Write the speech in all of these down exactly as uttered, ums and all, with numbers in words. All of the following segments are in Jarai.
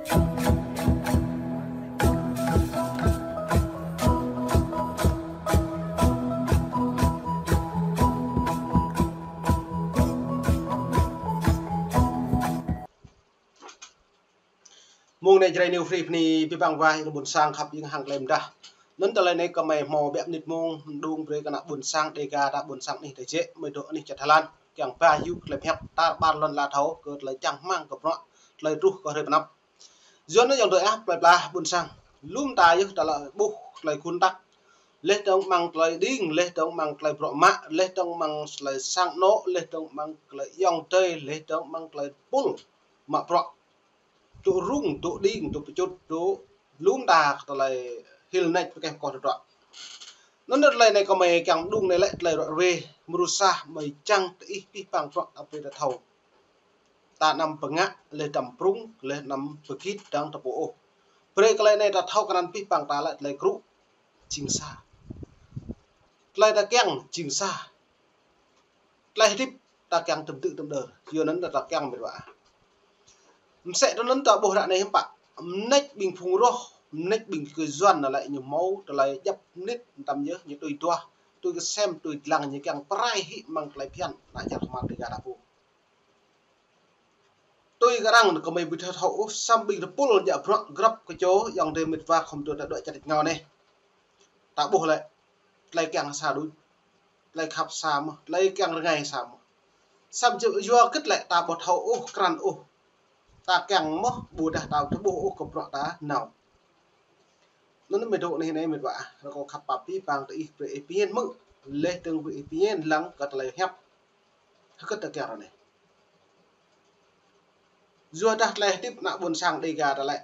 Mông anai Jrai New Free bơni abih bang wa ƀing ƀôn sang khăp ƀing hăng tơlơi mơdah. Anŭn tơlơi anai kơmơi hmâo biă mơnit mông mơđung brơi kơ ană ƀôn sang Dêga ta ƀôn sang anih tơjĕ, mơi dŏ anih čar Thái Lan. Kiăng ba hyu tơlơi pơhiăp tar ƀar lŏn ala thâo kơ tơlơi čang rơmang kơ bruă, tơlơi truh kơ hrơi pơanăp. Yua anŭn ayŏng adơi ah, plơi pla ƀôn sang. Lŏm ta yơh ta lĕ ƀuh tơlơi khun tăk. Laih dơ̆ng mơ̆ng tơlơi đing, laih dơ̆ng mơ̆ng tơlơi bruă mă, laih dơ̆ng mơ̆ng tơlơi sang anŏ, laih dơ̆ng mơ̆ng tơlơi ayŏng adơi, laih dơ̆ng mơ̆ng tơlơi pul mă bruă. Dŏ rŭng, dŏ đing, dŏ pơčŭt, dŏ lŏm ta tơlơi hil nač pơkeh pơkŏh tơdruă. Anŭn tơlơi anai kơmơi kiăng mơđung anai lĕ tơlơi ruă ruê, mơrusa mơi čang tơ ih abih bang bruă ta brơi ta thâo. Ta anăm pơngă, laih anăm prŭng, laih anăm pơgit dăng ta pô ôh. Brơi tơlơi anai ta thâo kơ anăn abih bang ta lĕ tơlơi krŭ jing sa. Tơlơi ta kiăng jing sa. Tơlơi hơdip ta kiăng tơm tư̆ tơm đơr. Yua anŭn ta kiăng mĕt wa. Mơsĕ tui anŭn ta ƀuh ră anai hiư̆m pă. Mơneč ƀing phung roh, mơneč ƀing kơ Yuan anŭn lĕ ñu hmâo tơlơi djăp mơnit mơtam yơh, ñu tui duah, tui kơsem, tui dlăng, ñu kiăng pơrai hĭ mơ̆ng tơlơi phiăn ană čar kơmar Dêga ta pô. Tui kơ arăng kơmơi ƀu thâo thâo ôh, samơ̆ ƀing tơpul djă bruă grăp kơ čô, ayŏng adơi mĕt wa khŏm tui ta dŏ čar tač rơngiao anai. Ta ƀuh lĕ, tơlơi kiăng sa đôč, tơlơi khăp sa mơ̆n, tơlơi kiăng rơngai sa mơ̆n. Samơ̆ yua hơget lĕ ta ƀu thâo ôh, krăn ôh. Ta kiăng mơ̆n, ƀôdah ta ƀu ƀuh ôh kơ bruă ta nao. Anŭn mơi dŏ anai anai mĕt wa, rơkâo khăp pap abih bang tơ ih brơi ih pơñen mơ̆n, laih dơ̆ng brơi ih pơñen lăng kơ tơlơi hiăp. Hơget ta kiăng ră anai. Yua dah tơlơi hơdip ană ƀôn sang Dêga ta lĕ.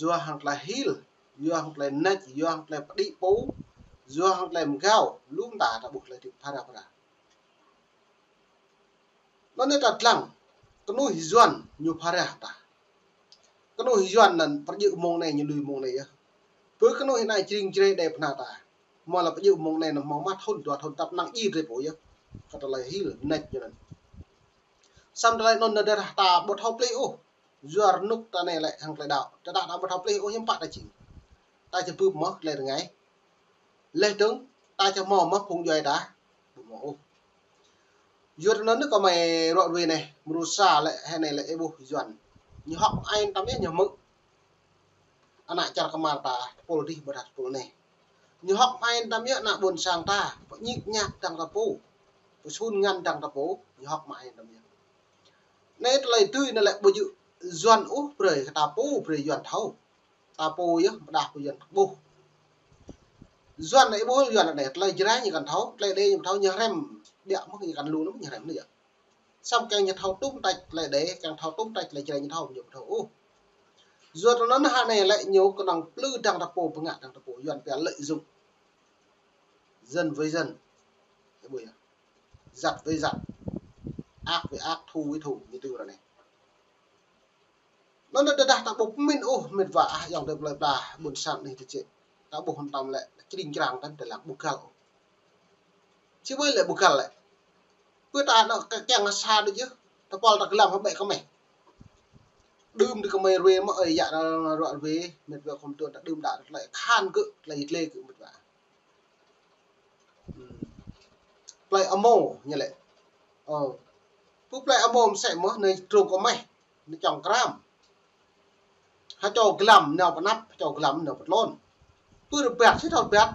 Yua hăng tơlơi hil, yua hăng tơlơi nač, yua hăng tơlơi pơđĭ pô, yua hăng tơlơi mơgao, lŏm ta ta ƀuh tơlơi hơdip phara phara. Anŭn anai ta dlăng, kơnuih Yuan ñu phara ta. Kơnuih Yuan anŭn pơdjơ̆ mông anai ñu lui mông anai yơh. Pơ kơnuih anai Jrai Jrai đe pơna ta. Mơ̆ lĕ pơdjơ̆ mông anai anŭn hmâo mă thŭn, dua thŭn tăp năng djai drơi pô yơh. Kơ tơlơi hil nač ñu anŭn. Samơ̆ tơlơi anŭn anŭn dah ta ƀu thâo plih ôh. Yua rơnŭk ta anai lĕ hăng tơlơi đaŏ. Ta đaŏ ta ƀu thâo plih ôh hiư̆m pă ta jing. Ta či bưp mơ̆n tơlơi rơngai. Laih dơ̆ng ta či hmâo mơ̆n phung djuai ta. Ƀu hmâo ôh. Yua anŭn kơmơi ruă ruê anai, mơrusa lĕ hơnai lĕ ih ƀuh Yuan. Ñu hŏk mơai tơm yơh ñu hmư̆. Ană čar kơmar ta tơpul dih ƀôdah tơpul anai. Ñu hŏk mơai tơm yơh ană ƀôn sang ta, pơñik ñak dăng ta pô. Pơsun ngăn dăng ta pô, ñu hŏk mơai tơm yơh. Anai tơlơi tui anai lĕ ƀu djơ̆ Yuan ôh brơi kơ ta pô, brơi Yuan thâo. Ta pô yơh, pơdah pô Yuan ƀuh. Yuan anai ƀuh Yuan anai, tơlơi Jrai ñu kăn thâo, tơlơi đe ñu thâo, ñu hrăm. Biă mơ̆n ñu kăn lu anŭn ñu hrăm anai yơh. Samơ̆ kiăng ñu thâo tŭm tač tơlơi đe, kiăng thâo tŭm tač tơlơi Jrai ñu thâo, ñu ƀu thâo ôh. Yua anŭn hơnai lĕ ñu kơnơ̆ng plư dăng ta pô, pơngă dăng ta pô, Yuan pia lợi dụng. Dân với dân. Ih ƀuh yơh. Giặc với giặc. Ác với ác, thù với thù, ñu tui ră anai. Anŭn tơdah ta ƀu pơmĭn ôh, mĕt wa ah, ayŏng adơi plơi pla, ƀôn sang anih tơjĕ. Ta ƀuh hơntam lĕ, čring črang ta tơlăng ƀu găl ôh. Či ƀơi lĕ ƀu găl lĕ. Pơ ta anŭn kơ kiăng sa đôč yơh. Tơpul ta glam hơbĕ kơmeh. Đưm tơ kơmơi ruê mơ̆ ơi yă anŭn ruă ruê, mĕt wa khŏm tui ta đưm đă tơlơi khan gơ̆, tơlơi tlê gơ̆ mĕt wa. Hm. Plơi Amô ñu lĕ. Ơ. Pơ plơi Amô mơsĕ mơ̆n, anai trông kơmeh, anai čŏng kram. Hơčâo glam nao pơ anăp, hơčâo glam nao pơ tlôn. Pơ rơbat, sĭt thâo rơbat.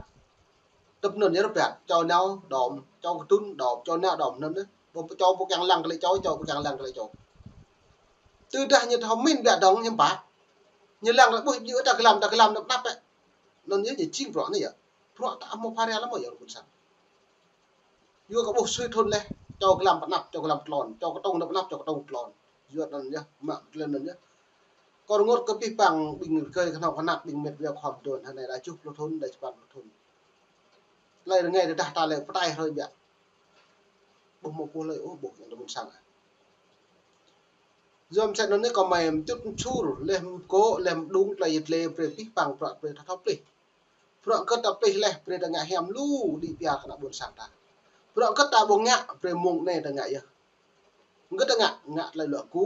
Tơp anŭn yơh rơbat, čâo nao đom, čâo kơdŭn đom, čâo nao đom anŭn yơh. Ƀu čâo pô kiăng lăng tơlơi čâo, čâo pô kiăng lăng tơlơi čâo. Tơdah ñu thâo min biă dơ̆ng hiư̆m pă. Ñu lăng tơlơi ƀuh ñu ta glam, ta glam nao pơ anăp ĕ. Anŭn yơh ñu jing bruă anai yơh. Bruă ta hmâo phara lăm mơ̆ yơh ƀôn sang. Yua kơ ƀuh sui thŭn laih, čâo glam pơ anăp, čâo glam tlôn, čâo kơtông nao pơ anăp, čâo kơtông tlôn. Yua anŭn yơh, mă tơlơi anŭn yơh. Kâo rơngot kơ abih bang ƀing rơgơi kơhnâo kơhnăk ƀing mĕt wa khŏm tui hơnai đa tơjuh pluh thŭn, đa čơpăn pluh thŭn. Tơlơi rơngai tơdah ta lĕ pơtai hrơi biă. Ƀu hmâo pô hlơi ôh, ƀuh yang ƀôn sang. Yua mơsĕ anŭn anai kơmơi mčŭt mčur, laih mkŏ, laih mđung tơlơi yơh tơlơi brơi abih bang bruă brơi ta thâo plih. Bruă hơget ta plih laih, brơi ta ngă hiam lu đĭ pia kơ ană ƀôn sang ta. Bruă hơget ta ƀu ngă, brơi mông anai ta ngă yơh. Hơget ta ngă, ngă tơlơi luă gŭ,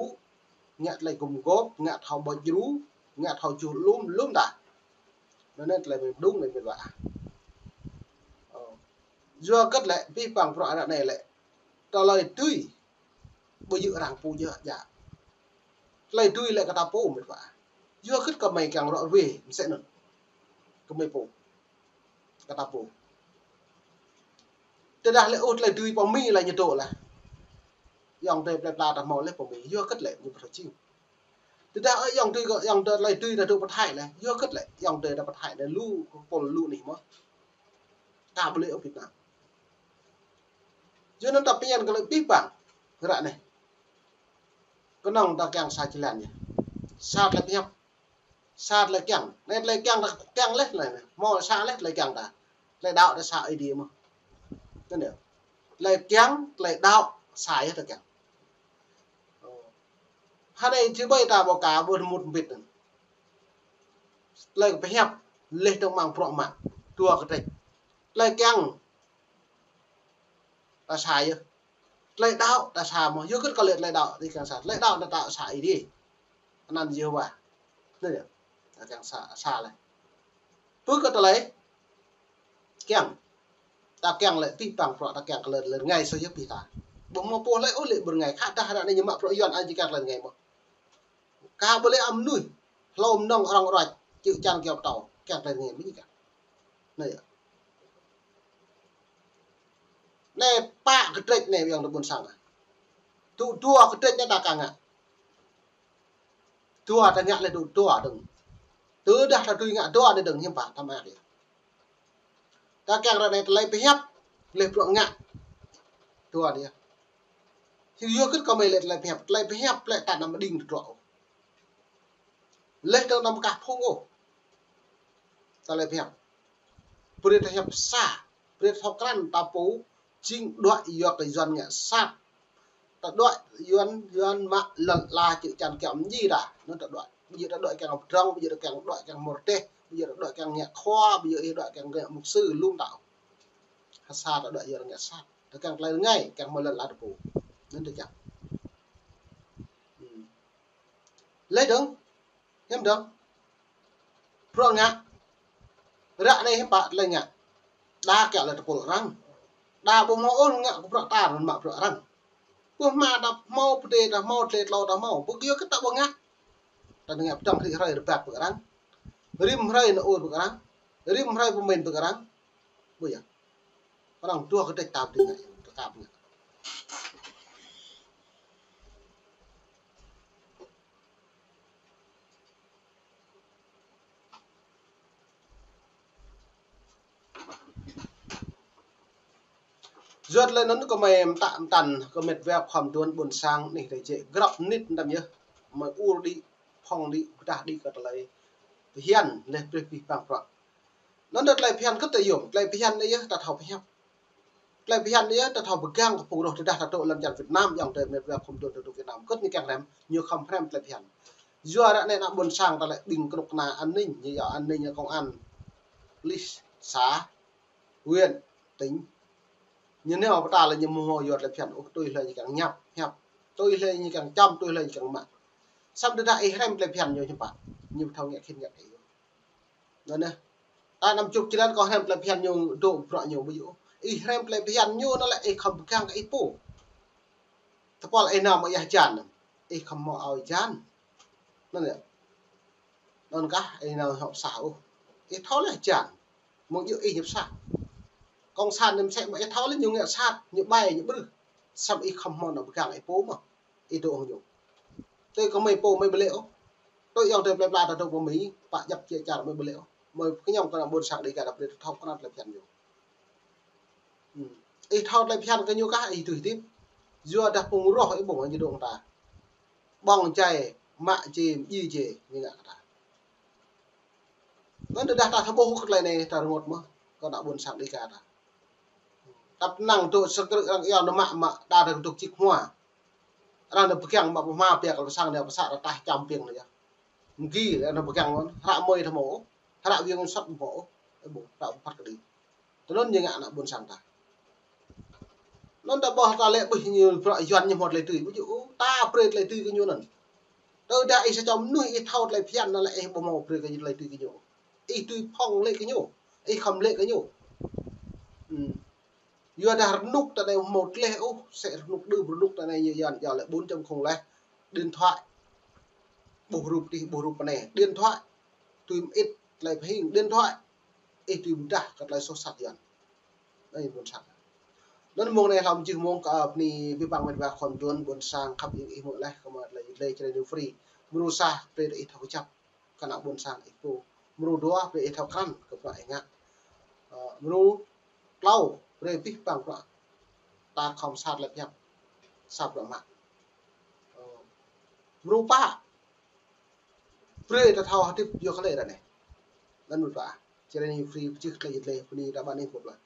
ngă tơlơi gum gôp, ngă thâo ƀơ̆ djru, ngă thâo čuh lum, lum ta. Anŭn anai tơlơi mơ̆ng mơdung anai met wa. Ơ. Yua kơ lĕ pih păng prŏ ră anai lĕ tơlơi tui ƀu djơ̆ arăng pô djơ̆ djă. Tơlơi tui lĕ kơ ta pô met wa. Yua kơ gơmơi kiăng rŏ ruai mơsĕ anŭn. Gơmơi pô. Kơ ta pô. Tơdah lĕ ôh tơlơi tui pơ Mi lĕ ñu dŏ lah. Ayŏng adơi plơi pla ta hmâo lĕ pơ Mi. Yua kơ lĕ ñu pơthâo jing. Tơdah ơi ayŏng adơi kơ, ayŏng adơi tơlơi tui ta dŏ pơ Thái lĕ. Yua kơ lĕ ayŏng adơi ta pơ Thái lĕ lu kơ pôl lu anih mơ̆n. Ta ƀu lĕ ôh Việt Nam. Yua anŭn ta pơñen kơ lĕ pih păng. Ră anai. Kơnơ̆ng ta kiăng sa jơlan yơh. Sa tơlơi pơhiăp. Sa tơlơi kiăng. Anai tơlơi kiăng ta kiăng laih anai. Hmâo sa laih tơlơi kiăng ta. Tơlơi đaŏ ta sa Ơi Adai mơ̆n. Anŭn yơh. Tơlơi kiăng, tơlơi đaŏ sa yơh ta kiăng. Hă anai či ƀai ta ƀu ka ƀu mŭt mbĭt anŭn. Tơlơi pơhiăp laih dơ̆ng amăng bruă mă. Dua kơtrĕč. Tơlơi kiăng ta sa yơh. Tơlơi đaŏ ta sa mơ̆n. Yua kơ kơ lĕ tơlơi đaŏ ta kiăng sa. Tơlơi đaŏ ta đaŏ sa Ơi Adai. Anăn Yêhôwa. Anai yơh. Ta kiăng sa, sa laih. Pơ kơ tơlơi kiăng. Ta kiăng lĕ pih păng prŏ ta kiăng kơ lĕ, lĕ rơngai soh yơh pih ta. Ƀu hmâo pô lĕ ôh lĕ ƀu rơngai. Khă dah ră anai ñu mă prŏ Yuan anai či kiăng kơ lĕ rơngai mơ̆n. Ka ƀu lĕ ăm mơnuih. Hlô mơnơ̆ng arăng ruăč. Čư̆ čan kiăo pơtâo. Kiăng kơ lĕ rơngai mơ̆n ñu kiăng. Anai yơh. Anai pă kơtrĕč anai ayŏng adơi ƀôn sang ah. Dua, dua kơtrĕč anai ta ka ngă. Dua ta ngă lĕ dua, dua dơ̆ng. Tơdah ta tui ngă dua anai dơ̆ng hiư̆m pă ta mă yơh. Ta kiăng ră anai tơlơi pơhiăp, laih bruă ngă. Dua anai yơh. Yua kơ gơmơi lĕ tơlơi pơhiăp, tơlơi pơhiăp lĕ ta anăm mơđing tơdruă ôh. Laih dơ̆ng anăm kah phung ôh. Tơlơi pơhiăp. Brơi ta hiăp sa, brơi ta thâo krăn ta pô jing đuaĭ yua kơ Yuan ngă sat. Ta đuaĭ Yuan, Yuan mă lŏn ala čư̆ čan kiăo mơñi ta. Anŭn ta đuaĭ. Ƀu djơ̆ ta đuaĭ kiăng pơdrŏng, ƀu djơ̆ ta kiăng đuaĭ kiăng mơ̆ rơdêh, ƀu djơ̆ ta đuaĭ kiăng ngă khua, ƀu djơ̆ ih đuaĭ kiăng ngă mục sư lŭm đaŏ. Hă sa ta đuaĭ Yuan ngă sat. Ta kiăng tơlơi rơngai, kiăng hmâo lŏn ala ta pô. Anŭn ta kiăng. Hmm. Laih dơ̆ng, hiư̆m dơ̆ng. Bruă ngă. Ră anai hiư̆m pă tơlơi ngă. Đa kiăo lĕ tơpul arăng. Đa ƀu hmâo ôh ngă kơ bruă ta anŭn mă bruă arăng. Pơ hmua ta hmâo, pơdai ta hmâo, tơlơi tlâo ta hmâo. Ƀu yua kơ ta ƀu ngă. Ta ngă pơdơ̆ng hrơi rơbat pơ arăng. Rĭm hrơi nao ur pơ arăng. Rĭm hrơi pơmĭn pơ arăng. Ƀu yơh. Arăng dua kơtrĕč ta ƀu ngă, ta ka ƀu ngă. Yua tơlơi anŭn gơmơi mơtă mơtăn kơ met wa khŏm duôn ƀôn sang anih tơčĕ grăp mơnit mơtam yơh. Gơmơi ur đĭ, phŏng đĭ, pơdah đĭ kơ tơlơi phiăn laih brơi pih păng prăk. Anŭn tơlơi phiăn kơ ta yôm, tơlơi phiăn anai yơh ta thâo pơhiăp. Tơlơi phiăn anai yơh ta thâo pơgang kơ phung rŏh tơdah ta dŏ lăm čar Việt Nam, ayŏng adơi met wa khŏm duôn ta dŏ Việt Nam. Kơ ñu kiăng hrăm, ñu khŏm hrăm tơlơi phiăn. Yua ră anai ană ƀôn sang ta lĕ ƀing kơnuk kơna an ninh, ñu yua an ninh, công an, police, xã, huyện, tỉnh. Ñu nao pơtă lĕ ñu hmâo yua tơlơi phiăn, ôh, tui hlơi ñu kiăng ñăp, ñăp. Tui hlơi ñu kiăng čăm, tui hlơi ñu kiăng mă. Samơ̆ tơdah ih hrăm tơlơi phiăn ñu hiư̆m pă. Ñu thâo ngă khĭn ngă kơ ih. Anŭn yơh. Ta anăm čŭk jơlan kơ hrăm tơlơi phiăn ñu dŏ bruă ñu ƀu djơ̆. Ih hrăm tơlơi phiăn ñu anŭn lĕ ih khŏm pơgang kơ ih pô. Tơpul ih nao mă ia hơjan. Ih khŏm hmâo ao hơjan. Anŭn yơh. Anŭn kah ih nao hŏk sah ôh. Ih thâo lĕ hơjan. Mơ̆ng djơ̆ ih ñŭp sah. Kông san nem sĕ mă ih thâo lĕ ñu ngă sat, ñu ƀai, ñu ƀrưh. Samơ̆ ih khŏm hmâo nao pơgang ih pô mơ̆n. Ih dŏ hăng ñu. Tui kơ mơi pô mơi ƀu lĕ ôh. Tui ayŏng adơi plơi pla ta dŏ pơ Mi, pă djăp jĕ čar mơi ƀu lĕ ôh. Mơi kơñăm kơ ană ƀôn sang Dega ta brơi ta thâo krăn tơlơi phiăn ñu. Hmm. Ih thâo tơlơi phiăn kơ ñu kah ih tui hơdip. Yua dah phung rŏh ih ƀuh ñu dŏ hăng ta. Ƀơ̆ng jai, mă jai, mơdjai jai, ñu ngă kơ ta. Anŭn tơdah ta thâo ƀuh kơ tơlơi anai ta rơngot mơ̆n kơ ană ƀôn sang Dega ta. Tăp năng dŏ sơkrư̆ arăng iâu nao mă mă đa ta dŏ čih hmua. Arăng nao pơgang mă pơhma pia kơ pơsang nao pơsă ta taih čăm piêng nao yơh. Mơgi arăng nao pơgang anŭn, hră mơi ta hmâo ôh, hră wiêng sat hmâo ôh. Ơ ƀuh, ta pơphat kơđi. Tui anŭn ñu ngă ană ƀôn sang ta. Anŭn ta ƀuh ta lĕ ƀuh ñu bruă Yuan ñu hmâo tơlơi tui. Ƀu djơ̆ ôh, ta brơi tơlơi tui kơ ñu anŭn. Tơdah ih sa čô mơnuih ih thâo tơlơi phiăn anŭn lĕ ih ƀu hmâo brơi kơ ñu tơlơi tui kơ ñu. Ih tui phŏng lĕ kơ ñu. Ih khŏm lĕ kơ ñu. Ư. Yua dah rơnŭk ta anai hmâo tơleh ôh, sĕ rơnŭk đưm rơnŭk ta anai ñu Yuan yua lĕ bốn chấm không leh. Điện thoại. Ƀuh rup tih, ƀuh rup anai. Điện thoại. Tui mơit tơlơi pơhing điện thoại. Ih tui pơdah kơ tơlơi soh sat Yuan. Anai ƀôn sang. Anŭn mông anai hlâo mơjih mông kơ, ơ, bơni abih bang met wa khua mơduôn ƀôn sang khăp ing ih mơ̆ leh kơ mă tơlơi, tơlơi Jrai New Free. Mrô sa brơi ih thâo kơjăp kơ ană ƀôn sang ih pô. Mrô dua brơi ih thâo krăn kơ bruă ih ngă. Ơ, mrô klâo brơi abih bang bruă ta khŏm sat lĕ pơhiăp sa bruă mă. Ơ, mrô pă brơi ta thâo hơdip yua kơ lĕ ră anai. Anŭn mrô pă. Jrai New Free pơjih tơlơi jĭt lĕ bơni ta ƀan ih pô plah.